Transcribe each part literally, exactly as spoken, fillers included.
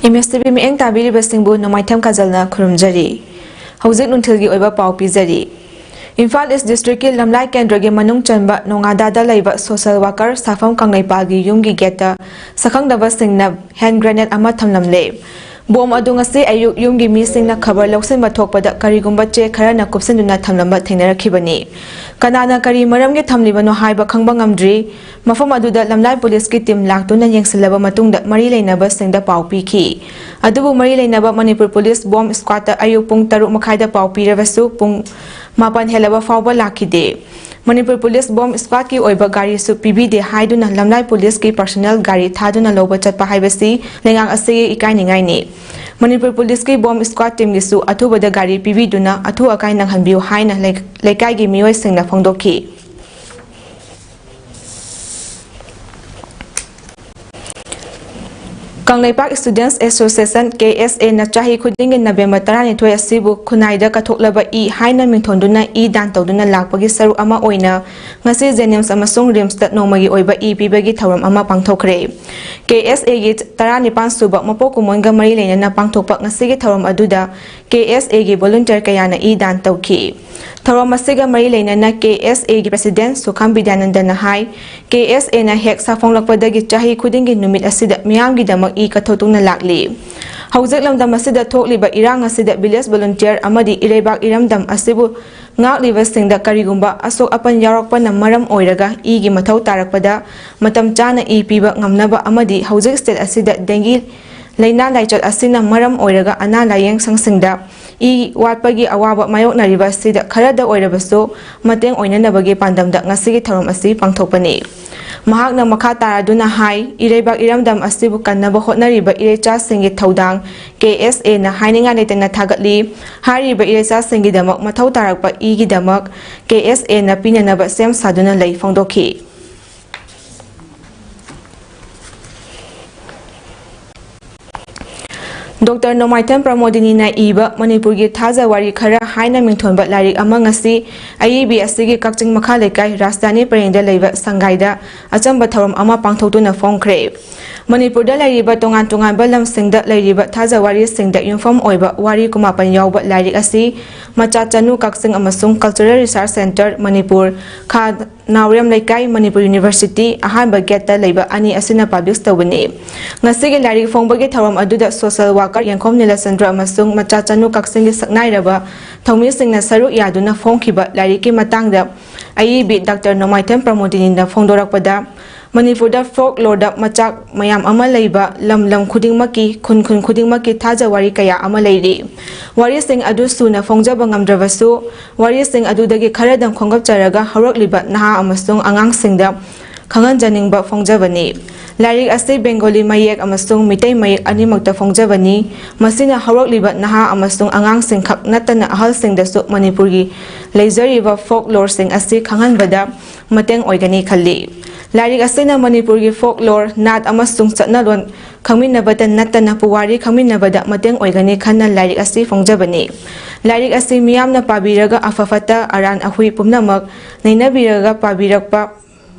M ꯑꯦꯁ T V ꯃꯤꯠꯌꯦꯡ ꯇꯥꯕꯤꯔꯤꯕꯁꯤꯡꯕꯨ ꯅꯣꯡꯃꯥꯏꯊꯦꯝ ꯀꯥꯖꯜꯅ ꯈꯨꯔꯨꯝꯖꯔꯤ꯫ ꯍꯧꯖꯤꯛ ꯅꯨꯡꯊꯤꯜꯒꯤ ꯑꯣꯏꯕ ꯄꯥꯎ ꯄꯤꯖꯔꯤ꯫ ꯏꯝꯐꯥꯜ ꯏꯁ ꯗꯤꯁꯇ꯭ꯔꯤꯛꯀꯤ ꯂꯝꯂꯥꯏ ꯀꯦꯟꯗ꯭ꯔꯒꯤ ꯃꯅꯨꯡ ꯆꯟꯕ ꯅꯣꯉꯥꯗꯥꯗ ꯂꯩꯕ ꯁꯣꯁꯦꯜ ꯋꯥꯀꯔ ꯁꯥꯐꯝ ꯀꯪꯂꯩꯄꯥꯜꯒꯤ ꯌꯨꯝꯒꯤ ꯒꯦꯠꯇ ꯁꯛꯈꯪꯗꯕꯁꯤꯡꯅ ꯍꯦꯟ ꯒ꯭ꯔꯦꯅꯦꯗ ꯑꯃ ꯊꯝꯂꯝꯂꯦ꯫ ꯕꯣꯝ ꯑꯗꯨ ꯉꯁꯤ ꯑꯌꯨꯛ ꯌꯨꯝꯒꯤ ꯃꯤꯁꯤꯡꯅ ꯈꯕꯔ ꯂꯧꯁꯤꯟꯕ ꯊꯣꯛꯄꯗ ꯀꯔꯤꯒꯨꯝꯕ ꯆꯦ ꯈꯔꯅ ꯀꯨꯞꯁꯤꯟꯗꯨꯅ ꯊꯝꯂꯝꯕ ꯊꯦꯡꯅꯔꯛꯈꯤꯕꯅꯤ꯫ ꯀꯅꯥꯅ ꯀꯔꯤ ꯃꯔꯝꯒꯤ ꯊꯝꯂꯤꯕꯅꯣ ꯍꯥꯏꯕ ꯈꯪꯕ ꯉꯝꯗ꯭ꯔꯤ꯫ ꯃꯐꯝ ꯑꯗꯨꯗ ꯂꯝꯂꯥꯏ ꯄꯨꯂꯤꯁꯀꯤ ꯇꯤꯝ ꯂꯥꯛꯇꯨꯅ ꯌꯦꯡꯁꯤꯜꯂꯕ ꯃꯇꯨꯡꯗ ꯃꯔꯤ ꯂꯩꯅꯕꯁꯤꯡꯗ ꯄꯥꯎ ꯄꯤꯈꯤ꯫ ꯑꯗꯨꯕꯨ ꯃꯔꯤ ꯂꯩꯅꯕ ꯃꯅꯤꯄꯨꯔ ꯄꯨꯂꯤꯁ ꯕꯣꯝ ꯁ꯭ꯀ꯭ꯋꯥꯗꯇ ꯑꯌꯨꯛ ꯄꯨꯡ ꯇꯔꯨꯛ ꯃꯈꯥꯏꯗ ꯄꯥꯎ ꯄꯤꯔꯕꯁꯨ ꯄꯨꯡ ꯃꯥꯄꯟ ꯍꯦꯜꯂꯕ ꯐꯥꯎꯕ ꯂꯥꯛꯈꯤꯗꯦ꯫ ꯃꯅꯤꯄꯨꯔ ꯄꯨꯂꯤꯁ ꯕꯣꯝ ꯁ꯭ꯀ꯭ꯋꯥꯗꯀꯤ ꯑꯣꯏꯕ ꯒꯥꯔꯤꯁꯨ ꯄꯤꯕꯤꯗꯦ ꯍꯥꯏꯗꯨꯅ ꯂꯝꯂꯥꯏ ꯄꯨꯂꯤꯁꯀꯤ ꯄꯔꯁꯣꯅꯦꯜ ꯒꯥꯔꯤ ꯊꯥꯗꯨꯅ ꯂꯧꯕ ꯆꯠꯄ ꯍꯥꯏꯕꯁꯤ ꯂꯩꯉꯥꯛ ꯑꯁꯤꯒꯤ ꯏꯀꯥꯏꯅꯤꯡꯉꯥꯏꯅꯤ꯫ ꯃꯅꯤꯄꯨꯔ ꯄꯨꯂꯤꯁꯀꯤ ꯕꯣꯝ ꯁ꯭ꯀ꯭ꯋꯥꯗ ꯇꯤꯝꯒꯤꯁꯨ ꯑꯊꯨꯕꯗ ꯒꯥꯔꯤ ꯄꯤꯕꯤꯗꯨꯅ ꯑꯊꯨ ꯑꯀꯥꯏ ꯅꯪꯍꯟꯕꯤꯌꯨ ꯍꯥꯏꯅ ꯂꯩ-, ꯂꯩꯀꯥꯏꯒꯤ ꯃꯤꯑꯣꯏꯁꯤꯡꯅ ꯐꯣꯡꯗꯣꯛꯈꯤ꯫ ꯀꯪꯂꯩꯄꯥꯛ Students Association, ꯀꯦ ꯑꯦꯁ ꯑꯦꯅ ꯆꯍꯤ ꯈꯨꯗꯤꯡꯒꯤ ꯅꯕꯦꯝꯕꯔ ꯇꯔꯥꯅꯤꯊꯣꯏ ꯑꯁꯤꯕꯨ ꯈꯨꯟꯅꯥꯏꯗ ꯀꯠꯊꯣꯛꯂꯕ ꯏ ꯍꯥꯏꯅ ꯃꯤꯡꯊꯣꯟꯗꯨꯅ ꯏ ꯗꯥꯟ ꯇꯧꯗꯨꯅ ꯂꯥꯛꯄꯒꯤ ꯁꯔꯨꯛ ꯑꯃ ꯑꯣꯏꯅ ꯉꯁꯤ ꯖꯦꯅꯤꯝꯁ ꯑꯃꯁꯨꯡ ꯔꯤꯝꯁꯇ ꯅꯣꯡꯃꯒꯤ ꯑꯣꯏꯕ ꯏ ꯄꯤꯕꯒꯤ ꯊꯧꯔꯝ ꯑꯃ ꯄꯥꯡꯊꯣꯛꯈ꯭ꯔꯦ꯫ ꯀꯦ ꯑꯦꯁ ꯑꯦꯒꯤ ꯇꯔꯥꯅꯤꯄꯥꯟ ꯁꯨꯕ ꯃꯄꯣꯛ ꯀꯨꯝꯑꯣꯟꯒ ꯃꯔꯤ ꯂꯩꯅꯅ ꯄꯥꯡꯊꯣꯛꯄ ꯉꯁꯤꯒꯤ ꯊꯧꯔꯝ ꯑꯗꯨꯗ ꯀꯦ ꯑꯦꯁ ꯑꯦꯒꯤ volunteer ꯀꯌꯥꯅ ꯏ ꯗꯥꯟ ꯇꯧꯈꯤ꯫ ꯊꯧꯔꯝ ꯑꯁꯤꯒ ꯃꯔꯤ ꯂꯩꯅꯅ ꯀꯦ ꯑꯦꯁ ꯑꯦꯒꯤ president ꯁꯨꯈꯥꯝ ꯕꯤꯗ꯭ꯌꯥꯅꯟꯗꯅ ꯍꯥꯏ, ꯀꯦ ꯑꯦꯁ ꯑꯦꯅ ꯍꯦꯛ ꯁꯥꯐꯣꯡꯂꯛꯄꯗꯒꯤ ꯆꯍꯤ ꯈꯨꯗꯤꯡꯒꯤ ꯅꯨꯃꯤꯠ ꯑꯁꯤꯗ ꯃꯤꯌꯥꯝꯒꯤꯗꯃꯛ ꯏ ꯀꯠꯊꯣꯛꯇꯨꯅ ꯂꯥꯛꯂꯤ꯫ ꯍꯧꯖꯤꯛ ꯂꯝꯗꯝ ꯑꯁꯤꯗ ꯊꯣꯛꯂꯤꯕ ꯏꯔꯥꯡ ꯑꯁꯤꯗ village volunteer ꯑꯃꯗꯤ ꯏꯔꯩꯕꯥꯛ ꯏꯔꯝꯗꯝ ꯑꯁꯤꯕꯨ ꯉꯥꯛꯂꯤꯕꯁꯤꯡꯗ ꯀꯔꯤꯒꯨꯝꯕ ꯑꯁꯣꯛ ꯑꯄꯟ ꯌꯥꯎꯔꯛꯄꯅ ꯃꯔꯝ ꯑꯣꯏꯔꯒ ꯏꯒꯤ ꯃꯊꯧ ꯇꯥꯔꯛꯄꯗ ꯃꯇꯝ ꯆꯥꯅ ꯏ ꯄꯤꯕ ꯉꯝꯅꯕ ꯑꯃꯗꯤ ꯍꯧꯖꯤꯛ state ꯑꯁꯤꯗ dengue ꯂꯥꯏꯅꯥ ꯂꯥꯏꯆꯠ ꯑꯁꯤꯅ ꯃꯔꯝ ꯑꯣꯏꯔꯒ ꯑꯅꯥ ꯂꯥꯌꯦꯡ ꯁꯪꯁꯤꯡꯗ ꯏ ꯋꯥꯠꯄꯒꯤ ꯑꯋꯥꯕ ꯃꯥꯌꯣꯛꯅꯔꯤꯕ ꯑꯁꯤꯗ ꯈꯔꯗ ꯑꯣꯏꯔꯕꯁꯨ ꯃꯇꯦꯡ ꯑꯣꯏꯅꯅꯕꯒꯤ ꯄꯥꯟꯗꯝꯗ ꯉꯁꯤꯒꯤ ꯊꯧꯔꯝ ꯑꯁꯤ ꯄꯥꯡꯊꯣꯛꯄꯅꯤ꯫ ꯃꯍꯥꯛꯅ ꯃꯈꯥ ꯇꯥꯔꯗꯨꯅ ꯍꯥꯏ, ꯏꯔꯩꯕꯥꯛ ꯏꯔꯝꯗꯝ ꯑꯁꯤꯕꯨ ꯀꯟꯅꯕ ꯍꯣꯠꯅꯔꯤꯕ ꯏꯔꯩꯆꯥꯁꯤꯡꯒꯤ ꯊꯧꯗꯥꯡ ꯀꯦ ꯑꯦꯁ ꯑꯦꯅ ꯍꯥꯏꯅꯤꯡꯉꯥꯏ ꯂꯩꯇꯅ ꯊꯥꯒꯠꯂꯤ꯫ ꯍꯥꯏꯔꯤꯕ ꯏꯔꯩꯆꯥꯁꯤꯡꯒꯤꯗꯃꯛ ꯃꯊꯧ ꯇꯥꯔꯛꯄ ꯏꯒꯤꯗꯃꯛ ꯀꯦ ꯑꯦꯁ ꯑꯦꯅ ꯄꯤꯅꯅꯕ ꯁꯦꯝ ꯁꯥꯗꯨꯅ ꯂꯩ ꯐꯣꯡꯗꯣꯛꯈꯤ꯫ ꯗꯣꯛꯇꯔ ꯅꯣꯡꯃꯥꯏꯊꯦꯝ ꯄ꯭ꯔꯃꯣꯗꯤꯅꯤꯅ ꯏꯕ ꯃꯅꯤꯄꯨꯔꯒꯤ ꯊꯥꯖ ꯋꯥꯔꯤ ꯈꯔ ꯍꯥꯏꯅ ꯃꯤꯡꯊꯣꯟꯕ ꯂꯥꯏꯔꯤꯛ ꯑꯃ ꯉꯁꯤ ꯑꯏꯕꯤ ꯑꯁꯤꯒꯤ ꯀꯛꯆꯤꯡ ꯃꯈꯥ ꯂꯩꯀꯥꯏ ꯔꯥꯖꯙꯥꯅꯤ ꯄꯔꯦꯡꯗ ꯂꯩꯕ ꯁꯪꯒꯥꯏꯗ ꯑꯆꯝꯕ ꯊꯧꯔꯝ ꯑꯃ ꯄꯥꯡꯊꯣꯛꯇꯨꯅ ꯐꯣꯡꯈ꯭ꯔꯦ꯫ ꯃꯅꯤꯄꯨꯔꯗ ꯂꯩꯔꯤꯕ ꯇꯣꯉꯥꯟ ꯇꯣꯉꯥꯟꯕ ꯂꯝꯁꯤꯡꯗ ꯂꯩꯔꯤꯕ ꯊꯥꯖ ꯋꯥꯔꯤꯁꯤꯡꯗ ꯌꯨꯝꯐꯝ ꯑꯣꯏꯕ ꯋꯥꯔꯤ ꯀꯨꯟꯃꯥꯄꯟ ꯌꯥꯎꯕ ꯂꯥꯏꯔꯤꯛ ꯑꯁꯤ ꯃꯆꯥ ꯆꯅꯨ ꯀꯛꯆꯤꯡ ꯑꯃꯁꯨꯡ Cultural Research Centre ꯃꯅꯤꯄꯨꯔ, ꯈꯥ ꯅꯥꯎꯔꯦꯝ ꯂꯩꯀꯥꯏ, ꯃꯅꯤꯄꯨꯔ ꯌꯨꯅꯤꯚꯔꯁꯤꯇꯤ, ꯑꯍꯥꯟꯕ ꯒꯦꯠꯇ ꯂꯩꯕ ꯑꯅꯤ ꯑꯁꯤꯅ ꯄꯥꯕ꯭ꯂꯤꯁ ꯇꯧꯕꯅꯤ꯫ ꯉꯁꯤꯒꯤ ꯂꯥꯏꯔꯤꯛ ꯐꯣꯡꯕꯒꯤ ꯊꯧꯔꯝ ꯑꯗꯨꯗ ꯁꯣꯁꯦꯜ ꯋꯥꯀꯔ ꯌꯦꯡꯈꯣꯝ ꯅꯤꯂꯆꯟꯗ꯭ꯔ ꯑꯃꯁꯨꯡ ꯃꯆꯥ ꯆꯅꯨ ꯀꯛꯆꯤꯡꯒꯤ ꯁꯛꯅꯥꯏꯔꯕ ꯊꯧꯃꯤꯁꯤꯡꯅ ꯁꯔꯨꯛ ꯌꯥꯗꯨꯅ ꯐꯣꯡꯈꯤꯕ ꯂꯥꯏꯔꯤꯛꯀꯤ ꯃꯇꯥꯡꯗ ꯑꯏꯕꯤ ꯗꯥꯛꯇꯔ ꯅꯣꯡꯃꯥꯏꯊꯦꯝ ꯄ꯭ꯔꯃꯣꯗꯤꯅꯤꯅ ꯐꯣꯡꯗꯣꯔꯛꯄꯗ, ꯃꯅꯤꯄꯨꯔꯗ ꯐꯣꯛ ꯂꯣꯔꯗ ꯃꯆꯥꯛ ꯃꯌꯥꯝ ꯑꯃ ꯂꯩꯕ ꯂꯝ ꯂꯝ ꯈꯨꯗꯤꯡꯃꯛꯀꯤ, ꯈꯨꯟ ꯈꯨꯟ ꯈꯨꯗꯤꯡꯃꯛꯀꯤ ꯊꯥꯖ ꯋꯥꯔꯤ ꯀꯌꯥ ꯑꯃ ꯂꯩꯔꯤ꯫ ꯋꯥꯔꯤꯁꯤꯡ ꯑꯗꯨ ꯁꯨꯅ ꯐꯣꯡꯖꯕ ꯉꯝꯗ꯭ꯔꯕꯁꯨ, ꯋꯥꯔꯤꯁꯤꯡ ꯑꯗꯨꯗꯒꯤ ꯈꯔꯗꯪ ꯈꯣꯝꯒꯠꯆꯔꯒ ꯍꯧꯔꯛꯂꯤꯕ ꯅꯍꯥ ꯑꯃꯁꯨꯡ ꯑꯉꯥꯡꯁꯤꯡꯗ ꯈꯪꯍꯟꯖꯅꯤꯡꯕ ꯐꯣꯡꯖꯕꯅꯤ꯫ ꯂꯥꯏꯔꯤꯛ ꯑꯁꯤ ꯕꯦꯡꯒꯣꯂꯤ ꯃꯌꯦꯛ ꯑꯃꯁꯨꯡ ꯃꯤꯇꯩ ꯃꯌꯦꯛ ꯑꯅꯤꯃꯛꯇ ꯐꯣꯡꯖꯕꯅꯤ꯫ ꯃꯁꯤꯅ ꯍꯧꯔꯛꯂꯤꯕ ꯅꯍꯥ ꯑꯃꯁꯨꯡ ꯑꯉꯥꯡꯁꯤꯡꯈꯛ ꯅꯠꯇꯅ ꯑꯍꯜꯁꯤꯡꯗꯁꯨ ꯃꯅꯤꯄꯨꯔꯒꯤ ꯂꯩꯖꯔꯤꯕ ꯐꯣꯛ ꯂꯣꯔꯁꯤꯡ ꯑꯁꯤ ꯈꯪꯍꯟꯕꯗ ꯃꯇꯦꯡ ꯑꯣꯏꯒꯅꯤ ꯈꯜꯂꯤ꯫ ꯂꯥꯏꯔꯤꯛ ꯑꯁꯤꯅ ꯃꯅꯤꯄꯨꯔꯒꯤ ꯐꯣꯛ ꯂꯣꯔ, ꯅꯥꯠ ꯑꯃꯁꯨꯡ ꯆꯠꯅꯂꯣꯟ ꯈꯪꯃꯤꯟꯅꯕꯇ ꯅꯠꯇꯅ ꯄꯨꯋꯥꯔꯤ ꯈꯪꯃꯤꯟꯅꯕꯗ ꯃꯇꯦꯡ ꯑꯣꯏꯒꯅꯤ ꯈꯟꯅ ꯂꯥꯏꯔꯤꯛ ꯑꯁꯤ ꯐꯣꯡꯖꯕꯅꯤ꯫ ꯂꯥꯏꯔꯤꯛ ꯑꯁꯤ ꯃꯤꯌꯥꯝꯅ ꯄꯥꯕꯤꯔꯒ ꯑꯐ ꯐꯠꯇ, ꯑꯔꯥꯟ ꯑꯍꯨꯏ ꯄꯨꯝꯅꯃꯛ ꯅꯩꯅꯕꯤꯔꯒ ꯄꯥꯕꯤꯔꯛꯄ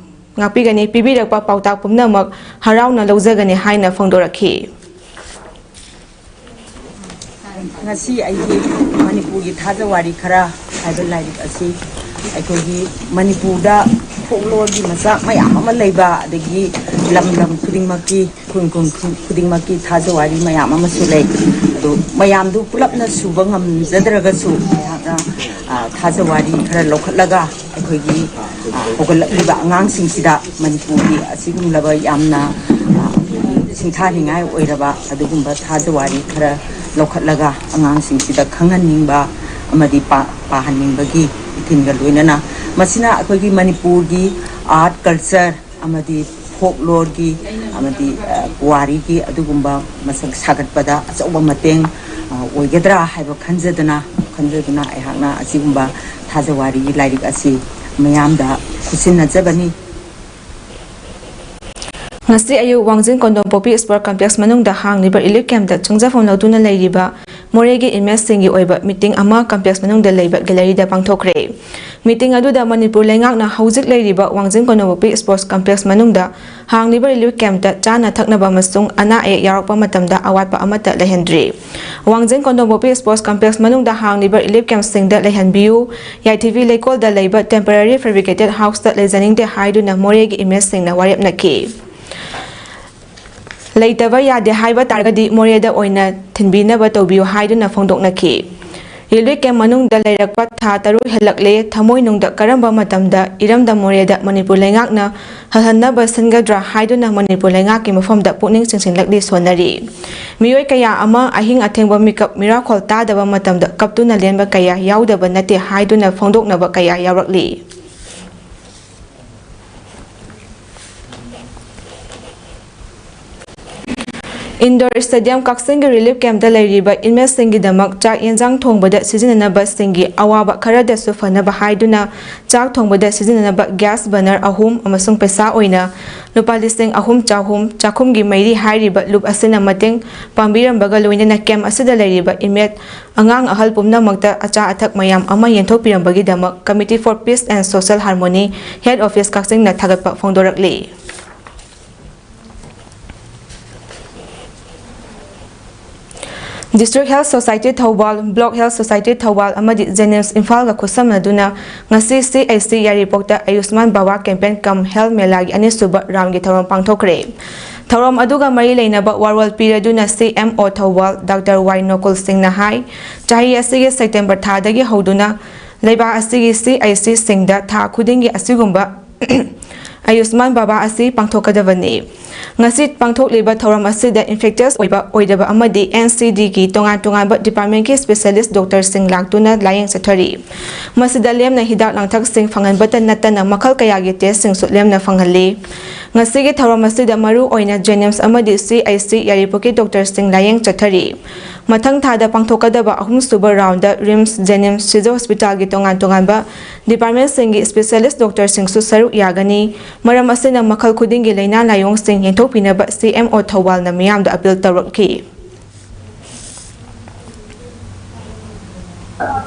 ꯉꯥꯛꯄꯤꯒꯅꯤ, ꯄꯤꯕꯤꯔꯛꯄ ꯄꯥꯎꯇꯥꯛ ꯄꯨꯝꯅꯃꯛ ꯍꯔꯥꯎꯅ ꯂꯧꯖꯒꯅꯤ ꯍꯥꯏꯅ ꯐꯣꯡꯗꯣꯔꯛꯈꯤ꯫ ꯉꯁꯤ ꯑꯩꯒꯤ ꯃꯅꯤꯄꯨꯔꯒꯤ ꯊꯥꯖ ꯋꯥꯔꯤ ꯈꯔ ꯍꯥꯏꯕ ꯂꯥꯏꯔꯤꯛ ꯑꯁꯤ ꯑꯩꯈꯣꯏꯒꯤ ꯃꯅꯤꯄꯨꯔꯗ ꯐꯣꯛꯂꯣꯔꯒꯤ ꯃꯆꯥꯛ ꯃꯌꯥꯝ ꯑꯃ ꯂꯩꯕ, ꯑꯗꯒꯤ ꯂꯝ ꯂꯝ ꯈꯨꯗꯤꯡꯃꯛꯀꯤ, ꯈꯨꯟ ꯈꯨꯟ ꯈꯨꯗꯤꯡꯃꯛꯀꯤ ꯊꯥꯖ ꯋꯥꯔꯤ ꯃꯌꯥꯝ ꯑꯃꯁꯨ ꯂꯩ꯫ ꯑꯗꯨ ꯃꯌꯥꯝꯗꯨ ꯄꯨꯂꯞꯅ ꯁꯨꯕ ꯉꯝꯖꯗ꯭ꯔꯒꯁꯨ ꯑꯩꯍꯥꯛꯅ, ꯑ, ꯊꯥꯖ ꯋꯥꯔꯤ ꯈꯔ ꯂꯧꯈꯠꯂꯒ ꯑꯩꯈꯣꯏꯒꯤ, ꯑ, ꯍꯧꯒꯠꯂꯛꯂꯤꯕ ꯑꯉꯥꯡꯁꯤꯡꯁꯤꯗ ꯃꯅꯤꯄꯨꯔꯒꯤ ꯑꯁꯤꯒꯨꯝꯂꯕ ꯌꯥꯝꯅ, ꯑ, ꯁꯤꯡꯊꯥꯅꯤꯡꯉꯥꯏ ꯑꯣꯏꯔꯕ ꯑꯗꯨꯒꯨꯝꯕ ꯊꯥꯖ ꯋꯥꯔꯤ ꯈꯔ ꯂꯧꯈꯠꯂꯒ ꯑꯉꯥꯡꯁꯤꯡꯁꯤꯗ ꯈꯪꯍꯟꯅꯤꯡꯕ ꯑꯃꯗꯤ ꯄꯥ-, ꯄꯥꯍꯟꯅꯤꯡꯕꯒꯤ ꯏꯊꯤꯜꯒ ꯂꯣꯏꯅꯅ, ꯃꯁꯤꯅ ꯑꯩꯈꯣꯏꯒꯤ ꯃꯅꯤꯄꯨꯔꯒꯤ art culture ꯑꯃꯗꯤ folkloreꯒꯤ ꯑꯃꯗꯤ, ꯑ, ꯄꯨꯋꯥꯔꯤꯒꯤ ꯑꯗꯨꯒꯨꯝꯕ ꯃꯁꯛ ꯁꯥꯒꯠꯄꯗ ꯑꯆꯧꯕ ꯃꯇꯦꯡ, ꯑ, ꯑꯣꯏꯒꯗ꯭ꯔꯥ ꯍꯥꯏꯕ ꯈꯟꯖꯗꯅ, ꯈꯟꯖꯗꯨꯅ ꯑꯩꯍꯥꯛꯅ ꯑꯁꯤꯒꯨꯝꯕ ꯊꯥꯖ ꯋꯥꯔꯤꯒꯤ ꯂꯥꯏꯔꯤꯛ ꯑꯁꯤ ꯃꯤꯌꯥꯝꯗ ꯈꯨꯠꯁꯤꯟꯅꯖꯕꯅꯤ꯫ ꯉꯁꯤ ꯑꯌꯨꯛ ꯋꯥꯡꯖꯤꯡ ꯀꯣꯟꯗꯣꯝꯄꯣꯛꯄꯤ ꯁ꯭ꯄꯣꯔꯠ ꯀꯝꯄ꯭ꯂꯦꯛꯁ ꯃꯅꯨꯡꯗ ꯍꯥꯡꯂꯤꯕ ꯔꯤꯂꯤꯐ ꯀꯦꯝꯞꯇ ꯆꯪꯖꯐꯝ ꯂꯧꯗꯨꯅ ꯂꯩꯔꯤꯕ ꯃꯣꯔꯦꯒꯤ ꯏꯃꯦꯖꯁꯤꯡꯒꯤ ꯑꯣꯏꯕ ꯃꯤꯇꯤꯡ ꯑꯃ ꯀꯝꯄ꯭ꯂꯦꯛꯁ ꯃꯅꯨꯡꯗ ꯂꯩꯕ ꯒꯦꯂꯔꯤꯗ ꯄꯥꯡꯊꯣꯛꯈ꯭ꯔꯦ꯫ ꯃꯤꯇꯤꯡ ꯑꯗꯨꯗ ꯃꯅꯤꯄꯨꯔ ꯂꯩꯉꯥꯛꯅ ꯍꯧꯖꯤꯛ ꯂꯩꯔꯤꯕ ꯋꯥꯡꯖꯤꯡ ꯀꯣꯟꯗꯣꯝꯄꯣꯛꯄꯤ ꯁ꯭ꯄꯣꯔꯠꯁ ꯀꯝꯄ꯭ꯂꯦꯛꯁ ꯃꯅꯨꯡꯗ ꯍꯥꯡꯂꯤꯕ ꯔꯤꯂꯤꯐ ꯀꯦꯝꯞꯇ ꯆꯥꯅ ꯊꯛꯅꯕ ꯑꯃꯁꯨꯡ ꯑꯅꯥ ꯑꯌꯦꯛ ꯌꯥꯎꯔꯛꯄ ꯃꯇꯝꯗ ꯑꯋꯥꯠꯄ ꯑꯃꯠꯇ ꯂꯩꯍꯟꯗ꯭ꯔꯤ꯫ ꯋꯥꯡꯖꯤꯡ ꯀꯣꯟꯗꯣꯝꯄꯣꯛꯄꯤ ꯁ꯭ꯄꯣꯔꯠꯁ ꯀꯝꯄ꯭ꯂꯦꯛꯁ ꯃꯅꯨꯡꯗ ꯍꯥꯡꯂꯤꯕ ꯔꯤꯂꯤꯐ ꯀꯦꯝꯞꯁꯤꯡꯗ ꯂꯩꯍꯟꯕꯤꯌꯨ, ꯌꯥꯏꯊꯤꯕꯤ ꯂꯩꯀꯣꯜꯗ ꯂꯩꯕ ꯇꯦꯝꯄꯔꯔꯤ ꯐꯦꯕ꯭ꯔꯤꯀꯦꯇꯦꯗ ꯍꯥꯎꯁꯇ ꯂꯩꯖꯅꯤꯡꯗꯦ ꯍꯥꯏꯗꯨꯅ ꯃꯣꯔꯦꯒꯤ ꯏꯃꯦꯖꯁꯤꯡꯅ ꯋꯥꯔꯦꯞꯅꯈꯤ꯫ ꯂꯩꯇꯕ ꯌꯥꯗꯦ ꯍꯥꯏꯕ ꯇꯥꯔꯒꯗꯤ ꯃꯣꯔꯦꯗ ꯑꯣꯏꯅ ꯊꯤꯟꯕꯤꯅꯕ ꯇꯧꯕꯤꯌꯨ ꯍꯥꯏꯗꯨꯅ ꯐꯣꯡꯗꯣꯛꯅꯈꯤ꯫ ꯔꯤꯂꯤꯐ ꯀꯦꯝꯞ ꯃꯅꯨꯡꯗ ꯂꯩꯔꯛꯄ ꯊꯥ ꯇꯔꯨꯛ ꯍꯦꯜꯂꯛꯂꯦ, ꯊꯃꯣꯏꯅꯨꯡꯗ ꯀꯔꯝꯕ ꯃꯇꯝꯗ ꯏꯔꯝꯗꯝ ꯃꯣꯔꯦꯗ ꯃꯅꯤꯄꯨꯔ ꯂꯩꯉꯥꯛꯅ ꯍꯜꯍꯟꯅꯕ ꯁꯤꯟꯒꯗ꯭ꯔꯥ ꯍꯥꯏꯗꯨꯅ ꯃꯅꯤꯄꯨꯔ ꯂꯩꯉꯥꯛꯀꯤ ꯃꯐꯝꯗ ꯄꯨꯛꯅꯤꯡ ꯆꯤꯡꯁꯤꯜꯂꯛꯂꯤ ꯁꯣꯟꯅꯔꯤ꯫ ꯃꯤꯑꯣꯏ ꯀꯌꯥ ꯑꯃ ꯑꯍꯤꯡ ꯑꯊꯦꯡꯕ ꯃꯤꯀꯞ ꯃꯤꯔꯥꯈꯣꯜ ꯇꯥꯗꯕ ꯃꯇꯝꯗ ꯀꯞꯇꯨꯅ ꯂꯦꯟꯕ ꯀꯌꯥ ꯌꯥꯎꯗꯕ ꯅꯠꯇꯦ ꯍꯥꯏꯗꯨꯅ ꯐꯣꯡꯗꯣꯛꯅꯕ ꯀꯌꯥ ꯌꯥꯎꯔꯛꯂꯤ꯫ ꯏꯟꯗꯣꯔ ꯁ꯭ꯇꯦꯗꯤꯌꯝ ꯀꯛꯆꯤꯡꯒꯤ ꯔꯤꯂꯤꯐ ꯀꯦꯝꯞꯇ ꯂꯩꯔꯤꯕ ꯏꯟꯃꯦꯠꯁꯤꯡꯒꯤꯗꯃꯛ ꯆꯥꯛ ꯌꯦꯟꯁꯥꯡ ꯊꯣꯡꯕꯗ ꯁꯤꯖꯤꯟꯅꯅꯕꯁꯤꯡꯒꯤ ꯑꯋꯥꯕ ꯈꯔꯗꯁꯨ ꯐꯅꯕ ꯍꯥꯏꯗꯨꯅ ꯆꯥꯛ ꯊꯣꯡꯕꯗ ꯁꯤꯖꯤꯟꯅꯅꯕ ꯒ꯭ꯌꯥꯁ ꯕꯔꯅꯔ ꯑꯍꯨꯝ ꯑꯃꯁꯨꯡ ꯄꯩꯁꯥ ꯑꯣꯏꯅ ꯂꯨꯄꯥ ꯂꯤꯁꯤꯡ ꯑꯍꯨꯝ ꯆꯍꯨꯝ ꯆꯥꯛꯈꯨꯝꯒꯤ ꯃꯩꯔꯤ ꯍꯥꯏꯔꯤꯕ ꯂꯨꯞ ꯑꯁꯤꯅ ꯃꯇꯦꯡ ꯄꯥꯡꯕꯤꯔꯝꯕꯒ ꯂꯣꯏꯅꯅ ꯀꯦꯝꯞ ꯑꯁꯤꯗ ꯂꯩꯔꯤꯕ ꯏꯟꯃꯦꯠ ꯑꯉꯥꯡ ꯑꯍꯜ ꯄꯨꯝꯅꯃꯛꯇ ꯑꯆꯥ ꯑꯊꯛ ꯃꯌꯥꯝ ꯑꯃ ꯌꯦꯟꯊꯣꯛꯄꯤꯔꯝꯕꯒꯤꯗꯃꯛ Committee for Peace and Social Harmony, Head Office ꯀꯛꯆꯤꯡꯅ ꯊꯥꯒꯠꯄ ꯐꯣꯡꯗꯣꯔꯛꯂꯤ꯫ District Health Society Thoubal, Block Health Society Thoubal ꯑꯃꯗꯤ JNIMS ꯏꯝꯐꯥꯜꯒ ꯈꯨꯠꯁꯝꯅꯗꯨꯅ ꯉꯁꯤ CHC ꯌꯥꯏꯔꯤꯄꯣꯛꯇ ꯑꯌꯨꯁꯃꯥꯟ ꯕꯥꯕꯥ ꯀꯦꯝꯄꯦꯟ ꯀꯝ ꯍꯦꯜꯊ ꯃꯦꯂꯥꯒꯤ ꯑꯅꯤꯁꯨꯕ ꯔꯥꯎꯟꯒꯤ ꯊꯧꯔꯝ ꯄꯥꯡꯊꯣꯛꯈ꯭ꯔꯦ꯫ ꯊꯧꯔꯝ ꯑꯗꯨꯒ ꯃꯔꯤ ꯂꯩꯅꯕ ꯋꯥꯔꯣꯜ ꯄꯤꯔꯗꯨꯅ CMO ꯊꯧꯕꯥꯜ ꯗꯥꯛꯇꯔ ꯋꯥꯏ ꯅꯣꯀꯨꯜ ꯁꯤꯡꯅ ꯍꯥꯏ, ꯆꯍꯤ ꯑꯁꯤꯒꯤ ꯁꯦꯞꯇꯦꯝꯕꯔ ꯊꯥꯗꯒꯤ ꯍꯧꯗꯨꯅ ꯂꯩꯕꯥꯛ ꯑꯁꯤꯒꯤ CHCꯁꯤꯡꯗ ꯊꯥ ꯈꯨꯗꯤꯡꯒꯤ ꯑꯁꯤꯒꯨꯝꯕ ꯑꯌꯨꯁꯃꯥꯟ ꯕꯥꯕꯥ ꯑꯁꯤ ꯄꯥꯡꯊꯣꯛꯀꯗꯕꯅꯤ꯫ ꯉꯁꯤ ꯄꯥꯡꯊꯣꯛꯂꯤꯕ ꯊꯧꯔꯝ ꯑꯁꯤꯗ ꯏꯟꯐꯦꯛꯇꯁ ꯑꯣꯏꯕ ꯑꯣꯏꯗꯕ ꯑꯃꯗꯤ NCDꯒꯤ ꯇꯣꯉꯥꯟ ꯇꯣꯉꯥꯟꯕ ꯗꯤꯄꯥꯔꯠꯃꯦꯟꯒꯤ ꯁ꯭ꯄꯦꯁꯤꯌꯦꯂꯤꯁꯠ ꯗꯣꯛꯇꯔꯁꯤꯡ ꯂꯥꯛꯇꯨꯅ ꯂꯥꯌꯦꯡ ꯆꯠꯊꯔꯤ꯫ ꯃꯁꯤꯗ ꯂꯦꯝꯅ ꯍꯤꯗꯥꯛ ꯂꯥꯡꯊꯛꯁꯤꯡ ꯐꯪꯍꯟꯕꯇ ꯅꯠꯇꯅ ꯃꯈꯜ ꯀꯌꯥꯒꯤ ꯇꯦꯁꯁꯤꯡꯁꯨ ꯂꯦꯝꯅ ꯐꯪꯍꯜꯂꯤ꯫ ꯉꯁꯤꯒꯤ ꯊꯧꯔꯝ ꯑꯁꯤꯗ ꯃꯔꯨ ꯑꯣꯏꯅ JNIMS ꯑꯃꯗꯤ CHC ꯌꯥꯏꯔꯤꯄꯣꯛꯀꯤ doctorꯁꯤꯡ ꯂꯥꯌꯦꯡ ꯆꯠꯊꯔꯤ꯫ ꯃꯊꯪ ꯊꯥꯗ ꯄꯥꯡꯊꯣꯛꯀꯗꯕ ꯑꯍꯨꯝꯁꯨꯕ roundꯗ RIMS, JNIMS, ꯁꯤꯖ hospitalꯒꯤ ꯇꯣꯉꯥꯟ ꯇꯣꯉꯥꯟꯕ departmentꯁꯤꯡꯒꯤ specialist doctorꯁꯤꯡꯁꯨ ꯁꯔꯨꯛ ꯌꯥꯒꯅꯤ꯫ ꯃꯔꯝ ꯑꯁꯤꯅ ꯃꯈꯜ ꯈꯨꯗꯤꯡꯒꯤ ꯂꯥꯏꯅꯥ ꯂꯥꯏꯑꯣꯡꯁꯤꯡ ꯌꯦꯡꯊꯣꯛꯄꯤꯅꯕ CMO ꯊꯧꯕꯥꯜꯅ ꯃꯤꯌꯥꯝꯗ appeal ꯇꯧꯔꯛꯈꯤ꯫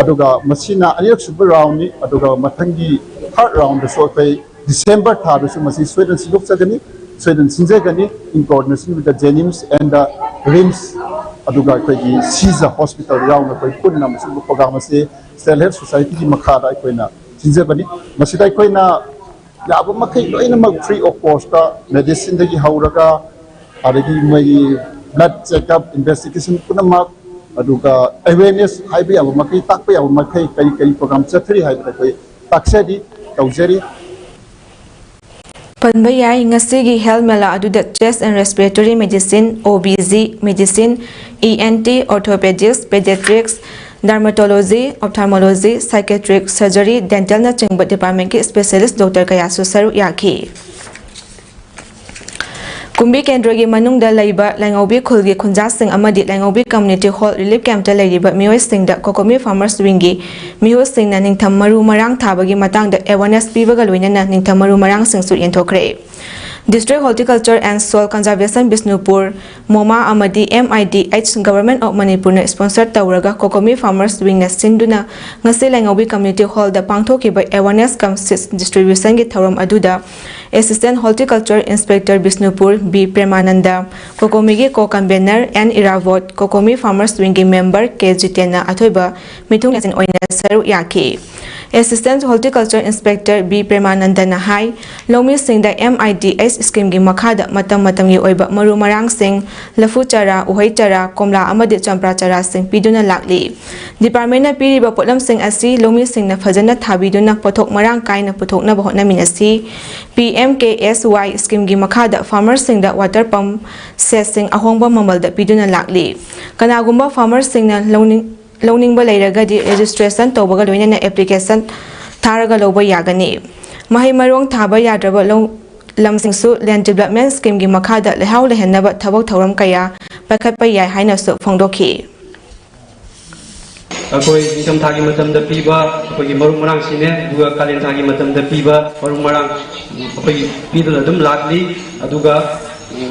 ꯑꯗꯨꯒ ꯃꯁꯤꯅ ꯑꯅꯤꯔꯛ ꯁꯨꯕ roundꯅꯤ꯫ ꯑꯗꯨꯒ ꯃꯊꯪꯒꯤ third roundꯗꯁꯨ ꯑꯩꯈꯣꯏ December ꯊꯥꯗꯁꯨ ꯃꯁꯤ ꯁꯣꯏꯗꯅ ꯁꯤꯟꯗꯣꯛꯆꯒꯅꯤ, ꯁꯣꯏꯗꯅ ꯁꯤꯟꯖꯒꯅꯤ, in coordination with the JNIMS and the RIMS, ꯑꯗꯨꯒ ꯑꯩꯈꯣꯏꯒꯤ ꯁꯤꯖ hospital ꯌꯥꯎꯅ ꯑꯩꯈꯣꯏ ꯄꯨꯟꯅ ꯃꯁꯤꯒꯨꯝꯕ program ꯑꯁꯤ State Health Societyꯒꯤ ꯃꯈꯥꯗ ꯑꯩꯈꯣꯏꯅ ꯁꯤꯟꯖꯕꯅꯤ꯫ ꯃꯁꯤꯗ ꯑꯩꯈꯣꯏꯅ ꯌꯥꯕ ꯃꯈꯩ ꯂꯣꯏꯅꯃꯛ free of costꯇ medicineꯗꯒꯤ ꯍꯧꯔꯒ, ꯑꯗꯒꯤ ꯃꯣꯏꯒꯤ blood checkup, investigation ꯄꯨꯝꯅꯃꯛ, ꯑꯗꯨꯒ awareness ꯍꯥꯏꯕ ꯌꯥꯕ ꯃꯈꯩ, ꯇꯥꯛꯄ ꯌꯥꯕ ꯃꯈꯩ ꯀꯔꯤ ꯀꯔꯤ program ꯆꯠꯊꯔꯤ ꯍꯥꯏꯕꯗꯣ ꯑꯩꯈꯣꯏ ꯇꯥꯛꯆꯔꯤ, ꯇꯧꯖꯔꯤ꯫ ꯄꯟꯕ ꯌꯥꯏ, ꯉꯁꯤꯒꯤ health ꯃꯦꯂꯥ ꯑꯗꯨꯗ chest and respiratory medicine, OBG medicine, ENT, orthopedics, pediatrics, dermatology, ophthalmology, psychiatric surgery, dentalꯅꯆꯤꯡꯕ departmentꯀꯤ specialist doctor ꯀꯌꯥꯁꯨ ꯁꯔꯨꯛ ꯌꯥꯈꯤ꯫ ꯀꯨꯝꯕꯤ ꯀꯦꯟꯗ꯭ꯔꯒꯤ ꯃꯅꯨꯡꯗ ꯂꯩꯕ ꯂꯥꯏꯉꯧꯕꯤ ꯈꯨꯜꯒꯤ ꯈꯨꯟꯖꯥꯁꯤꯡ ꯑꯃꯗꯤ ꯂꯥꯏꯉꯧꯕꯤ community hall relief campꯇ ꯂꯩꯔꯤꯕ ꯃꯤꯑꯣꯏꯁꯤꯡꯗ COCOMI Farmers Wingꯒꯤ ꯃꯤꯍꯨꯠꯁꯤꯡꯅ ꯅꯤꯡꯊꯝ ꯃꯔꯨ ꯃꯔꯥꯡ ꯊꯥꯕꯒꯤ ꯃꯇꯥꯡꯗ awareness ꯄꯤꯕꯒ ꯂꯣꯏꯅꯅ ꯅꯤꯡꯊꯝ ꯃꯔꯨ ꯃꯔꯥꯡꯁꯤꯡꯁꯨ ꯌꯦꯟꯊꯣꯛꯈ꯭ꯔꯦ꯫ District Horticulture and Soil Conservation Bishnupur, ꯃꯣꯃꯥ ꯑꯃꯗꯤ MIDH Government of ꯃꯅꯤꯄꯨꯔꯅ sponsor ꯇꯧꯔꯒ COCOMI Farmers Wingꯅ ꯁꯤꯟꯗꯨꯅ ꯉꯁꯤ ꯂꯥꯏꯉꯧꯕꯤ community hallꯗ ꯄꯥꯡꯊꯣꯛꯈꯤꯕ awareness cum seeds distributionꯒꯤ ꯊꯧꯔꯝ ꯑꯗꯨꯗ Assistant Horticulture Inspector Bishnupur B ꯄ꯭ꯔꯦꯃꯥꯅꯟꯗ, COCOMIꯒꯤ co-convener N ꯏꯔꯥꯕꯣꯠ, COCOMI Farmers Wingꯒꯤ member K ꯖꯤꯇꯦꯟꯅ ꯑꯊꯣꯏꯕ ꯃꯤꯊꯨꯡꯂꯦꯟꯁꯤꯡ ꯑꯣꯏꯅ ꯁꯔꯨꯛ ꯌꯥꯈꯤ꯫ Assistant Horticulture Inspector B ꯄ꯭ꯔꯦꯃꯥꯅꯟꯗꯅ ꯍꯥꯏ, ꯂꯧꯃꯤꯁꯤꯡꯗ MIDH schemeꯒꯤ ꯃꯈꯥꯗ ꯃꯇꯝ ꯃꯇꯝꯒꯤ ꯑꯣꯏꯕ ꯃꯔꯨ ꯃꯔꯥꯡꯁꯤꯡ, ꯂꯐꯨ ꯆꯥꯔꯥ, ꯎꯍꯩ ꯆꯥꯔꯥ, ꯀꯣꯝꯂꯥ ꯑꯃꯗꯤ ꯆꯝꯄ꯭ꯔꯥ ꯆꯥꯔꯥꯁꯤꯡ ꯄꯤꯗꯨꯅ ꯂꯥꯛꯂꯤ꯫ Departmentꯅ ꯄꯤꯔꯤꯕ ꯄꯣꯠꯂꯝꯁꯤꯡ ꯑꯁꯤ ꯂꯧꯃꯤꯁꯤꯡꯅ ꯐꯖꯅ ꯊꯥꯕꯤꯗꯨꯅ ꯄꯣꯠꯊꯣꯛ ꯃꯔꯥꯡ ꯀꯥꯏꯅ ꯄꯨꯊꯣꯛꯅꯕ ꯍꯣꯠꯅꯃꯤꯟꯅꯁꯤ꯫ PMKSY schemeꯒꯤ ꯃꯈꯥꯗ farmerꯁꯤꯡꯗ water pump setꯁꯤꯡ ꯑꯍꯣꯡꯕ ꯃꯃꯜꯗ ꯄꯤꯗꯨꯅ ꯂꯥꯛꯂꯤ꯫ ꯀꯅꯥꯒꯨꯝꯕ farmerꯁꯤꯡꯅ ꯂꯧꯅꯤꯡ-, ꯂꯧꯅꯤꯡꯕ ꯂꯩꯔꯒꯗꯤ registration ꯇꯧꯕꯒ ꯂꯣꯏꯅꯅ application ꯊꯥꯔꯒ ꯂꯧꯕ ꯌꯥꯒꯅꯤ꯫ ꯃꯍꯩ ꯃꯔꯣꯡ ꯊꯥꯕ ꯌꯥꯗ꯭ꯔꯕ ꯂꯧ-, ꯂꯝꯁꯤꯡꯁꯨ ꯂꯦꯟ ꯗꯤꯕꯂꯞꯃꯦꯟ ꯁ꯭ꯀꯤꯝꯒꯤ ꯃꯈꯥꯗ ꯂꯩꯍꯥꯎ ꯂꯩꯍꯟꯅꯕ ꯊꯕꯛ ꯊꯧꯔꯝ ꯀꯌꯥ ꯄꯥꯏꯈꯠꯄ ꯌꯥꯏ ꯍꯥꯏꯅꯁꯨ ꯐꯣꯡꯗꯣꯛꯈꯤ꯫ ꯑꯩꯈꯣꯏ ꯅꯤꯡꯊꯝꯊꯥꯒꯤ ꯃꯇꯝꯗ ꯄꯤꯕ ꯑꯩꯈꯣꯏꯒꯤ ꯃꯔꯨ ꯃꯔꯥꯡꯁꯤꯅꯦ, ꯑꯗꯨꯒ ꯀꯥꯂꯦꯟ ꯊꯥꯒꯤ ꯃꯇꯝꯗ ꯄꯤꯕ ꯃꯔꯨ ꯃꯔꯥꯡ ꯑꯩꯈꯣꯏꯒꯤ ꯄꯤꯗꯨꯅ ꯑꯗꯨꯝ ꯂꯥꯛꯂꯤ꯫ ꯑꯗꯨꯒ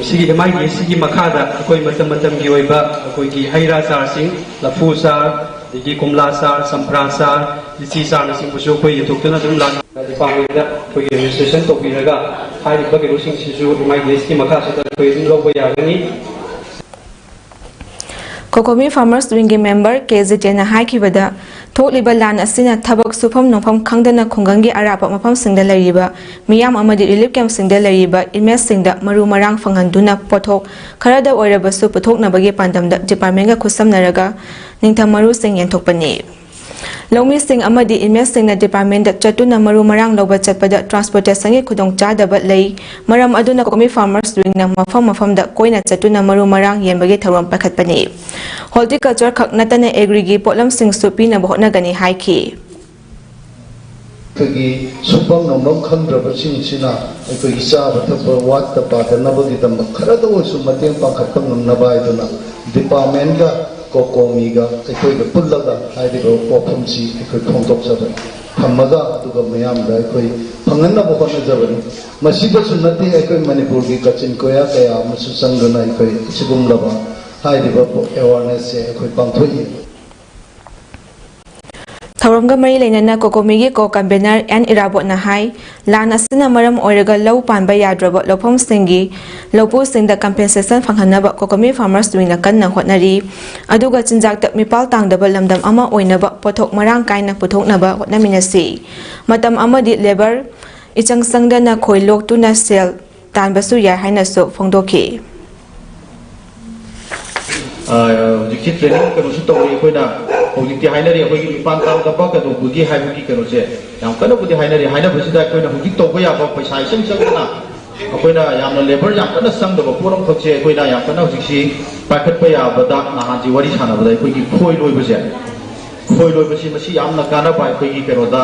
ꯁꯤꯒꯤ ꯑꯦꯝ ꯑꯥꯏ ꯗꯤ ꯑꯦꯁ ꯁꯤꯒꯤ ꯃꯈꯥꯗ ꯑꯩꯈꯣꯏ ꯃꯇꯝ ꯃꯇꯝꯒꯤ ꯑꯣꯏꯕ ꯑꯩꯈꯣꯏꯒꯤ ꯍꯩ ꯔꯥ ꯆꯥꯔꯁꯤꯡ, ꯂꯐꯨ ꯆꯥꯔ, ꯑꯗꯒꯤ ꯀꯣꯝꯂꯥ ꯆꯥꯔ, ꯆꯝꯄ꯭ꯔꯥ ꯆꯥꯔ, ꯂꯤꯆꯤ ꯆꯥꯔꯅꯆꯤꯡꯕꯁꯨ ꯑꯩꯈꯣꯏ ꯌꯦꯟꯊꯣꯛꯇꯨꯅ ꯑꯗꯨꯝ ꯂꯥꯛꯂꯤ꯫ ꯗꯤꯄꯥꯔꯠꯃꯦꯟꯗ ꯑꯩꯈꯣꯏꯒꯤ ꯔꯦꯖꯤꯁꯇ꯭ꯔꯦꯁꯟ ꯇꯧꯕꯤꯔꯒ ꯍꯥꯏꯔꯤꯕ ꯀꯩꯅꯣꯁꯤꯡꯁꯤꯁꯨ ꯑꯦꯝ ꯑꯥꯏ ꯗꯤ ꯑꯦꯁ ꯀꯤ ꯃꯈꯥꯁꯤꯗ ꯑꯩꯈꯣꯏ ꯑꯗꯨꯝ ꯂꯧꯕ ꯌꯥꯒꯅꯤ꯫ ꯀꯣꯀꯣꯃꯤ ꯐꯥꯔꯃꯔꯁ ꯋꯤꯡꯒꯤ ꯃꯦꯝꯕꯔ ꯀꯦ ꯖꯤꯇꯦꯟꯅ ꯍꯥꯏꯈꯤꯕꯗ, ꯊꯣꯛꯂꯤꯕ ꯂꯥꯟ ꯑꯁꯤꯅ ꯊꯕꯛ ꯁꯨꯐꯝ ꯅꯣꯝꯐꯝ ꯈꯪꯗꯅ ꯈꯨꯡꯒꯪꯒꯤ ꯑꯔꯥꯞꯄ ꯃꯐꯝꯁꯤꯡꯗ ꯂꯩꯔꯤꯕ ꯃꯤꯌꯥꯝ ꯑꯃꯗꯤ ꯔꯤꯂꯤꯐ ꯀꯦꯝꯞꯁꯤꯡꯗ ꯂꯩꯔꯤꯕ ꯏꯟꯃꯦꯠꯁꯤꯡꯗ ꯃꯔꯨ ꯃꯔꯥꯡ ꯐꯪꯍꯟꯗꯨꯅ ꯄꯣꯠꯊꯣꯛ ꯈꯔꯗ ꯑꯣꯏꯔꯕꯁꯨ ꯄꯨꯊꯣꯛꯅꯕꯒꯤ ꯄꯥꯟꯗꯝꯗ ꯗꯤꯄꯥꯔꯠꯃꯦꯟꯒ ꯈꯨꯠꯁꯝꯅꯔꯒ ꯅꯤꯡꯊꯝ ꯃꯔꯨꯁꯤꯡ ꯌꯦꯟꯊꯣꯛꯄꯅꯤ꯫ ꯂꯧꯃꯤꯁꯤꯡ ꯑꯃꯗꯤ ꯏꯟꯃꯦꯠꯁꯤꯡꯅ ꯗꯤꯄꯥꯔꯠꯃꯦꯟꯗ ꯆꯠꯇꯨꯅ ꯃꯔꯨ ꯃꯔꯥꯡ ꯂꯧꯕ ꯆꯠꯄꯗ ꯇ꯭ꯔꯥꯟꯁꯄꯣꯔꯇꯦꯁꯟꯒꯤ ꯈꯨꯗꯣꯡꯆꯥꯗꯕ ꯂꯩ꯫ ꯃꯔꯝ ꯑꯗꯨꯅ ꯀꯣꯀꯣꯃꯤ ꯐꯥꯔꯃꯔꯁ ꯋꯤꯡꯅ ꯃꯐꯝ ꯃꯐꯝꯗ ꯀꯣꯏꯅ ꯆꯠꯇꯨꯅ ꯃꯔꯨ ꯃꯔꯥꯡ ꯌꯦꯟꯕꯒꯤ ꯊꯧꯔꯝ ꯄꯥꯏꯈꯠꯄꯅꯤ꯫ ꯍꯣꯔꯇꯤꯀꯜꯆꯔ ꯈꯛ ꯅꯠꯇꯅ ꯑꯦꯒ꯭ꯔꯤꯒꯤ ꯄꯣꯠꯂꯝꯁꯤꯡꯁꯨ ꯄꯤꯅꯕ ꯍꯣꯠꯅꯒꯅꯤ ꯍꯥꯏꯈꯤ꯫ ꯑꯩꯈꯣꯏꯒꯤ ꯁꯨꯐꯝ ꯅꯣꯝꯐꯝ ꯈꯪꯗ꯭ꯔꯕꯁꯤꯡꯁꯤꯅ ꯑꯩꯈꯣꯏꯒꯤ ꯆꯥꯕ ꯊꯛꯄ ꯋꯥꯠꯇ ꯄꯥꯗꯅꯕꯒꯤꯗꯃꯛ ꯈꯔꯗ ꯑꯣꯏꯔꯁꯨ ꯃꯇꯦꯡ ꯄꯥꯡꯈꯠꯄ ꯉꯝꯅꯕ ꯍꯥꯏꯗꯨꯅ ꯗꯤꯄꯥꯔꯠꯃꯦꯟꯒ ꯀꯣꯀꯣꯃꯤꯒ ꯑꯩꯈꯣꯏꯒ ꯄꯨꯜꯂꯒ ꯍꯥꯏꯔꯤꯕ ꯋꯥꯐꯝꯁꯤ ꯑꯩꯈꯣꯏ ꯐꯣꯡꯗꯣꯛꯆꯕꯅꯤ꯫ ꯊꯝꯃꯒ ꯑꯗꯨꯒ ꯃꯤꯌꯥꯝꯗ ꯑꯩꯈꯣꯏ ꯐꯪꯍꯟꯅꯕ ꯍꯣꯠꯅꯖꯕꯅꯤ꯫ ꯃꯁꯤꯗꯁꯨ ꯅꯠꯇꯦ, ꯑꯩꯈꯣꯏ ꯃꯅꯤꯄꯨꯔꯒꯤ ꯀꯥꯆꯤꯟ ꯀꯣꯌꯥ ꯀꯌꯥ ꯑꯃꯁꯨ ꯆꯪꯗꯨꯅ ꯑꯩꯈꯣꯏ ꯑꯁꯤꯒꯨꯝꯂꯕ ꯍꯥꯏꯔꯤꯕ ꯑꯦꯋꯥꯔꯅꯦꯁꯁꯦ ꯑꯩꯈꯣꯏ ꯄꯥꯡꯊꯣꯛꯏ꯫ ꯊꯧꯔꯝꯒ ꯃꯔꯤ ꯂꯩꯅꯅ ꯀꯣꯀꯣꯃꯤꯒꯤ ꯀꯣ ꯀꯟꯚꯦꯅꯔ ꯑꯦꯟ ꯏꯔꯥꯕꯣꯠꯅ ꯍꯥꯏ, ꯂꯥꯟ ꯑꯁꯤꯅ ꯃꯔꯝ ꯑꯣꯏꯔꯒ ꯂꯧ ꯄꯥꯟꯕ ꯌꯥꯗ꯭ꯔꯕ ꯂꯧꯐꯝꯁꯤꯡꯒꯤ ꯂꯧꯄꯨꯁꯤꯡꯗ ꯀꯝꯄꯦꯟꯁꯦꯁꯟ ꯐꯪꯍꯟꯅꯕ ꯀꯣꯀꯣꯃꯤ ꯐꯥꯔꯃꯔꯁ ꯋꯤꯡꯅ ꯀꯟꯅ ꯍꯣꯠꯅꯔꯤ꯫ ꯑꯗꯨꯒ ꯆꯤꯟꯖꯥꯛꯇ ꯃꯤꯄꯥꯜ ꯇꯥꯡꯗꯕ ꯂꯝꯗꯝ ꯑꯃ ꯑꯣꯏꯅꯕ ꯄꯣꯠꯊꯣꯛ ꯃꯔꯥꯡ ꯀꯥꯏꯅ ꯄꯨꯊꯣꯛꯅꯕ ꯍꯣꯠꯅꯃꯤꯟꯅꯁꯤ꯫ ꯃꯇꯝ ꯑꯃꯗꯤ ꯂꯦꯕꯔ ꯏꯆꯪ ꯆꯪꯗꯅ ꯈꯣꯏ ꯂꯣꯛꯇꯨꯅ ꯁꯦꯜ ꯇꯥꯟꯕꯁꯨ ꯌꯥꯏ ꯍꯥꯏꯅꯁꯨ ꯐꯣꯡꯗꯣꯛꯈꯤ꯫ ꯍꯧꯖꯤꯛꯁꯤ ꯇ꯭ꯔꯦꯅꯤꯡ ꯀꯩꯅꯣꯁꯨ ꯇꯧꯔꯤ꯫ ꯑꯩꯈꯣꯏꯅ ꯍꯧꯖꯤꯛꯇꯤ ꯍꯥꯏꯅꯔꯤ, ꯑꯩꯈꯣꯏꯒꯤ ꯃꯤꯄꯥꯟ ꯇꯥꯡꯗꯕ ꯀꯩꯗꯧꯕꯒꯤ ꯍꯥꯏꯕꯒꯤ ꯀꯩꯅꯣꯁꯦ ꯌꯥꯝ ꯀꯟꯅꯕꯨꯗꯤ ꯍꯥꯏꯅꯔꯤ꯫ ꯍꯥꯏꯅꯕꯁꯤꯗ ꯑꯩꯈꯣꯏꯅ ꯍꯧꯖꯤꯛ ꯇꯧꯕ ꯌꯥꯕ ꯄꯩꯁꯥ ꯏꯆꯪ ꯆꯪꯗꯅ ꯑꯩꯈꯣꯏꯅ ꯌꯥꯝꯅ ꯂꯦꯕꯔ ꯌꯥꯝ ꯀꯟꯅ ꯆꯪꯗꯕ ꯄꯣꯠ ꯑꯃꯈꯛꯁꯦ ꯑꯩꯈꯣꯏꯅ ꯌꯥꯝ ꯀꯟꯅ ꯍꯧꯖꯤꯛꯁꯤ ꯄꯥꯏꯈꯠꯄ ꯌꯥꯕꯗ ꯅꯍꯥꯟꯁꯤ ꯋꯥꯔꯤ ꯁꯥꯟꯅꯕꯗ ꯑꯩꯈꯣꯏꯒꯤ ꯈꯣꯏ ꯂꯣꯏꯕꯁꯦ, ꯈꯣꯏ ꯂꯣꯏꯕꯁꯤ ꯃꯁꯤ ꯌꯥꯝꯅ ꯀꯥꯟꯅꯕ ꯑꯩꯈꯣꯏꯒꯤ ꯀꯩꯅꯣꯗ,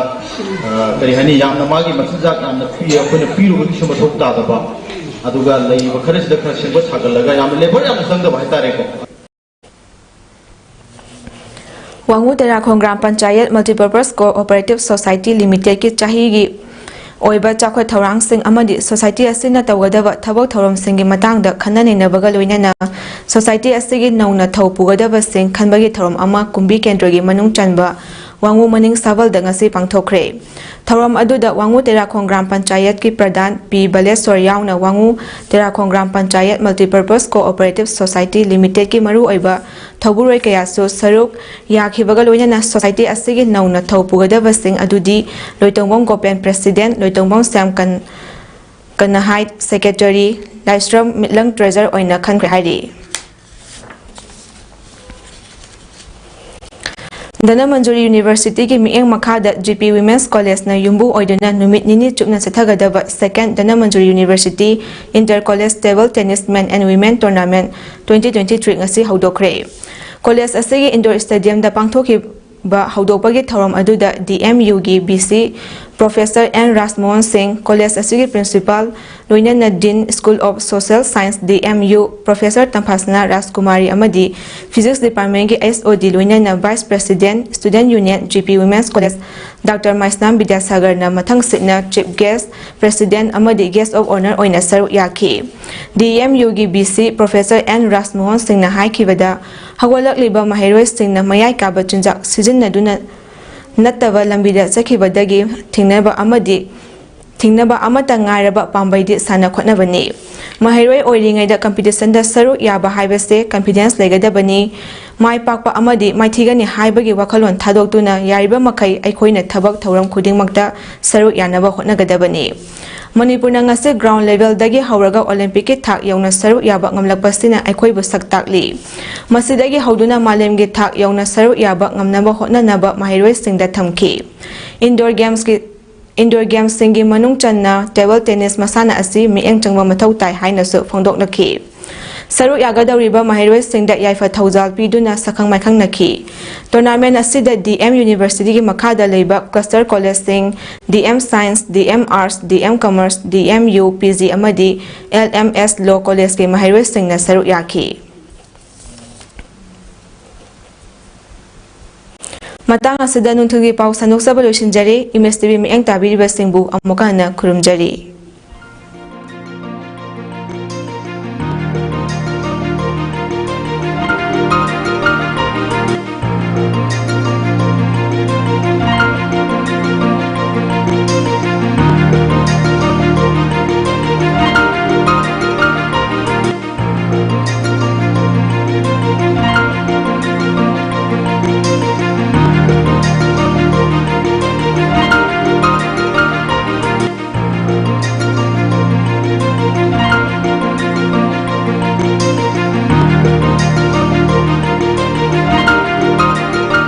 ꯑ, ꯀꯔꯤ ꯍꯥꯏꯅꯤ, ꯌꯥꯝꯅ ꯃꯥꯒꯤ ꯃꯆꯤꯟꯖꯥꯛ ꯌꯥꯝꯅ ꯄꯤ-, ꯑꯩꯈꯣꯏꯅ ꯄꯤꯔꯨꯕꯒꯤꯁꯨ ꯃꯊꯧ ꯇꯥꯗꯕ, ꯑꯗꯨꯒ ꯂꯩꯔꯤꯕ ꯈꯔꯁꯤꯗ ꯈꯔ ꯁꯦꯝꯒꯠ ꯁꯥꯒꯠꯂꯒ ꯌꯥꯝꯅ ꯂꯦꯕꯔ ꯌꯥꯝꯅ ꯆꯪꯗꯕ ꯍꯥꯏꯇꯥꯔꯦꯀꯣ꯫ ꯋꯥꯉꯨ ꯇꯦꯔꯥꯈꯣꯡ gram panchayat multipurpose cooperative society ꯂꯤꯃꯤꯇꯦꯗꯀꯤ ꯆꯍꯤꯒꯤ ꯑꯣꯏꯕ ꯆꯥꯎꯈꯠ ꯊꯧꯔꯥꯡꯁꯤꯡ ꯑꯃꯗꯤ ꯁꯣꯁꯥꯏꯇꯤ ꯑꯁꯤꯅ ꯇꯧꯒꯗꯕ ꯊꯕꯛ ꯊꯧꯔꯝꯁꯤꯡꯒꯤ ꯃꯇꯥꯡꯗ ꯈꯟꯅ ꯅꯩꯅꯕꯒ ꯂꯣꯏꯅꯅ ꯁꯣꯁꯥꯏꯇꯤ ꯑꯁꯤꯒꯤ ꯅꯧꯅ ꯊꯧ ꯄꯨꯒꯗꯕꯁꯤꯡ ꯈꯟꯕꯒꯤ ꯊꯧꯔꯝ ꯑꯃ ꯀꯨꯝꯕꯤ ꯀꯦꯟꯗ꯭ꯔꯒꯤ ꯃꯅꯨꯡ ꯆꯟꯕ ꯋꯥꯉꯨ ꯃꯅꯤꯡ ꯁꯥꯕꯜꯗ ꯉꯁꯤ ꯄꯥꯡꯊꯣꯛꯈ꯭ꯔꯦ꯫ ꯊꯧꯔꯝ ꯑꯗꯨꯗ ꯋꯥꯉꯨ ꯇꯦꯔꯥꯈꯣꯡ ꯒ꯭ꯔꯥꯝ ꯄꯟꯆꯥꯌꯠꯀꯤ ꯄ꯭ꯔꯙꯥꯟ ꯄꯤ ꯕꯂꯦꯁꯣꯔ ꯌꯥꯎꯅ ꯋꯥꯉꯨ ꯇꯦꯔꯥꯈꯣꯡ gram panchayat multipurpose cooperative society ꯂꯤꯃꯤꯇꯦꯗꯀꯤ ꯃꯔꯨꯑꯣꯏꯕ ꯊꯧꯕꯨꯔꯣꯏ ꯀꯌꯥꯁꯨ ꯁꯔꯨꯛ ꯌꯥꯈꯤꯕꯒ ꯂꯣꯏꯅꯅ ꯁꯣꯁꯥꯏꯇꯤ ꯑꯁꯤꯒꯤ ꯅꯧꯅ ꯊꯧ ꯄꯨꯒꯗꯕꯁꯤꯡ ꯑꯗꯨꯗꯤ ꯂꯣꯏꯇꯣꯡꯕꯝ ꯒꯣꯄꯦꯟ, ꯄ꯭ꯔꯦꯁꯤꯗꯦꯟꯠ, ꯂꯣꯏꯇꯣꯡꯕꯝ ꯁ꯭ꯌꯥꯝ ꯀꯟ-, ꯀꯟꯅꯍꯥꯏꯠ, ꯁꯦꯀ꯭ꯔꯦꯇꯔꯤ, ꯂꯥꯏꯁ꯭ꯔꯝ ꯃꯤꯠꯂꯪ, ꯇ꯭ꯔꯦꯖꯔ ꯑꯣꯏꯅ ꯈꯟꯈ꯭ꯔꯦ ꯍꯥꯏꯔꯤ꯫ ꯙꯅꯃꯟꯖꯨꯔꯤ ꯌꯨꯅꯤꯚꯔꯁꯤꯇꯤꯒꯤ ꯃꯤꯠꯌꯦꯡ ꯃꯈꯥꯗ ꯖꯤ ꯄꯤ ꯋꯤꯃꯦꯟꯁ ꯀꯣꯂꯦꯖꯅ ꯌꯨꯝꯕꯨ ꯑꯣꯏꯗꯨꯅ ꯅꯨꯃꯤꯠ ꯅꯤꯅꯤ ꯆꯨꯞꯅ ꯆꯠꯊꯒꯗꯕ Second Dhanamanjuri university Inter College Table Tennis Men and Women Tournament twenty twenty-three ꯉꯁꯤ ꯍꯧꯗꯣꯛꯈ꯭ꯔꯦ꯫ ꯀꯣꯂꯦꯖ ꯑꯁꯤꯒꯤ ꯏꯟꯗꯣꯔ ꯁ꯭ꯇꯦꯗꯤꯌꯝꯗ ꯄꯥꯡꯊꯣꯛꯈꯤꯕ ꯍꯧꯗꯣꯛꯄꯒꯤ ꯊꯧꯔꯝ ꯑꯗꯨꯗ ꯗꯤ ꯑꯦꯝ ꯌꯨꯒꯤ V C professor N Rajmohan Singh, college ꯑꯁꯤꯒꯤ ꯄ꯭ꯔꯤꯟꯁꯤꯄꯥꯜ, ꯂꯣꯏꯅꯅ dean, school of social science, D M U, professor Tamphasana Rajkumari ꯑꯃꯗꯤ ꯐꯤꯖꯤꯛꯁ ꯗꯤꯄꯥꯔꯠꯃꯦꯟꯒꯤ ꯑꯩꯆ ꯑꯣ ꯗꯤ, ꯂꯣꯏꯅꯅ vice president, student union, G P women's college, doctor Maisnam ꯕꯤꯗ꯭ꯌꯥꯁꯥꯒꯔꯅ ꯃꯊꯪ ꯁꯤꯠꯅ ꯆꯤꯐ ꯒꯦꯁ꯭ꯠ, ꯄ꯭ꯔꯦꯁꯤꯗꯦꯟꯠ ꯑꯃꯗꯤ guest of honour ꯑꯣꯏꯅ ꯁꯔꯨꯛ ꯌꯥꯈꯤ꯫ ꯗꯤ ꯑꯦꯝ ꯌꯨꯒꯤ V C professor N Rajmohan ꯁꯤꯡꯅ ꯍꯥꯏꯈꯤꯕꯗ, ꯍꯧꯒꯠꯂꯛꯂꯤꯕ ꯃꯍꯩꯔꯣꯏꯁꯤꯡꯅ ꯃꯌꯥꯏ ꯀꯥꯕ ꯆꯤꯟꯖꯥꯛ ꯁꯤꯖꯤꯟꯅꯗꯨꯅ ꯅꯠꯇꯕ ꯂꯝꯕꯤꯗ ꯆꯠꯈꯤꯕꯗꯒꯤ ꯊꯤꯡꯅꯕ ꯑꯃꯗꯤ ꯊꯤꯡꯅꯕ ꯑꯃꯠꯇ ꯉꯥꯏꯔꯕ ꯄꯥꯝꯕꯩꯗꯤ ꯁꯥꯟꯅ ꯈꯣꯠꯅꯕꯅꯤ꯫ ꯃꯍꯩꯔꯣꯏ ꯑꯣꯏꯔꯤꯉꯩꯗ ꯀꯝꯄꯤꯇꯤꯁꯟꯗ ꯁꯔꯨꯛ ꯌꯥꯕ ꯍꯥꯏꯕꯁꯦ ꯀꯟꯐꯤꯗꯦꯟꯁ ꯂꯩꯒꯗꯕꯅꯤ, ꯃꯥꯏ ꯄꯥꯛꯄ ꯑꯃꯗꯤ ꯃꯥꯏꯊꯤꯒꯅꯤ ꯍꯥꯏꯕꯒꯤ ꯋꯥꯈꯜꯂꯣꯟ ꯊꯥꯗꯣꯛꯇꯨꯅ ꯌꯥꯔꯤꯕ ꯃꯈꯩ ꯑꯩꯈꯣꯏꯅ ꯊꯕꯛ ꯊꯧꯔꯝ ꯈꯨꯗꯤꯡꯃꯛꯇ ꯁꯔꯨꯛ ꯌꯥꯅꯕ ꯍꯣꯠꯅꯒꯗꯕꯅꯤ꯫ ꯃꯅꯤꯄꯨꯔꯅ ꯉꯁꯤ ꯒ꯭ꯔꯥꯎꯟ ꯂꯦꯚꯦꯜꯗꯒꯤ ꯍꯧꯔꯒ ꯑꯣꯂꯤꯝꯄꯤꯛꯀꯤ ꯊꯥꯛ ꯌꯧꯅ ꯁꯔꯨꯛ ꯌꯥꯕ ꯉꯝꯂꯛꯄꯁꯤꯅ ꯑꯩꯈꯣꯏꯕꯨ ꯁꯛ ꯇꯥꯛꯂꯤ꯫ ꯃꯁꯤꯗꯒꯤ ꯍꯧꯗꯨꯅ ꯃꯥꯂꯦꯝꯒꯤ ꯊꯥꯛ ꯌꯧꯅ ꯁꯔꯨꯛ ꯌꯥꯕ ꯉꯝꯅꯕ ꯍꯣꯠꯅꯅꯕ ꯃꯍꯩꯔꯣꯏꯁꯤꯡꯗ ꯊꯝꯈꯤ꯫ ꯏꯟꯗꯣꯔ ꯒꯦꯝꯁꯀꯤ, ꯏꯟꯗꯣꯔ ꯒꯦꯝꯁꯁꯤꯡꯒꯤ ꯃꯅꯨꯡ ꯆꯟꯅ ꯇꯦꯕꯜ ꯇꯦꯅꯤꯁ ꯃꯁꯥꯟꯅ ꯑꯁꯤ ꯃꯤꯠꯌꯦꯡ ꯆꯪꯕ ꯃꯊꯧ ꯇꯥꯏ ꯍꯥꯏꯅꯁꯨ ꯐꯣꯡꯗꯣꯛꯅꯈꯤ꯫ ꯁꯔꯨꯛ ꯌꯥꯒꯗꯧꯔꯤꯕ ꯃꯍꯩꯔꯣꯏꯁꯤꯡꯗ ꯌꯥꯏꯐ ꯊꯧꯖꯥꯜ ꯄꯤꯗꯨꯅ ꯁꯛꯈꯪ ꯃꯥꯏꯈꯪꯅꯈꯤ꯫ Tournament ꯑꯁꯤꯗ D M University ꯒꯤ ꯃꯈꯥꯗ ꯂꯩꯕ cluster college ꯁꯤꯡ, D M Science, D M Arts, D M Commerce, D M U P G ꯑꯃꯗꯤ L M S Law College ꯀꯤ ꯃꯍꯩꯔꯣꯏꯁꯤꯡꯅ ꯁꯔꯨꯛ ꯌꯥꯈꯤ꯫ ꯃꯇꯥꯡ ꯑꯁꯤꯗ ꯅꯨꯡꯊꯤꯜꯒꯤ ꯄꯥꯎ ꯁꯟꯗꯣꯛꯆꯕ ꯂꯣꯏꯁꯤꯟꯖꯔꯦ꯫ M S T V ꯃꯤꯠꯌꯦꯡ ꯇꯥꯕꯤꯔꯤꯕꯁꯤꯡꯕꯨ ꯑꯃꯨꯛꯀ ꯍꯟꯅ ꯈꯨꯔꯨꯝꯖꯔꯤ꯫